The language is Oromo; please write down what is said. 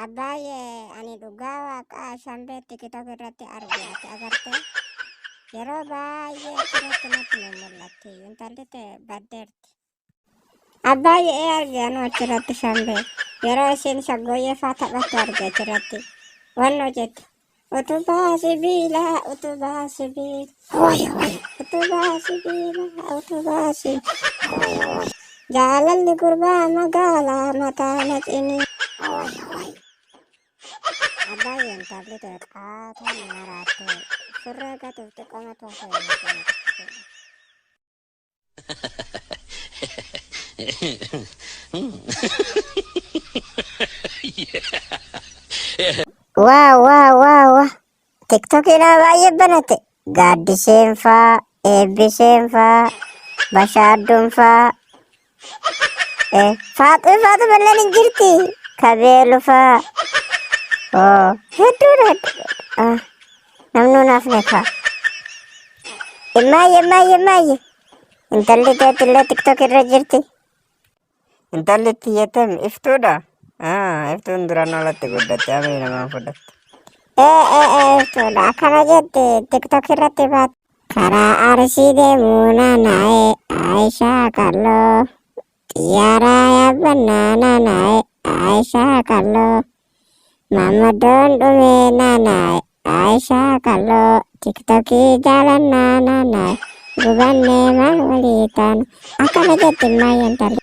Abbaayyee ani dhugaa waaqaa shambee TikTok irratti arge ati agarte yeroo baay'ee achirratti natti mul'atti intalli ta'e baddeerti. Abbaayyee ee arge anuu achirratti shambee yeroo isheen shaggooyyee faa taphattu arge achirratti wannoo jetti. Utubaa sibiilaa utubaa sibiilaa utubaa sibiilaa utubaa sibiilaa jaalalli gurbaa magaalaa mataa na cinii. Abbaayyee intalli ta'e qaataa na maraatte surree gatuuf xiqqoomatu hafe. Waa waa waa waa tiktokiidhaa baay'ee banate gaaddiseen faa eebbiseen faa bashaadduun faa faaxuu faatu malleen hin jirti kabeelu faa oo hedduudha hedduudha ah namnuu naaf nekaa Immaayye immaayye immaayye intalli teetillee tiktok irra jirti. Intalli tiyyatem iftuudha. Ah, iftuun duraan olatti guddatte amii namaan fudhatte. Ee ee ee iftuudha akkana jetti tiktok irratti baat. Karaa arsii deemuu naanaa'e Aayishaa qalloo xiyyaaraa yaabbannaa naanaa'e Aayishaa qalloo maammadoon dhumee naanaa'e Aayishaa qalloo tiktokii jaalannaa naanaa'e gubannee maal walii taana akkana jetti immaayye intalli.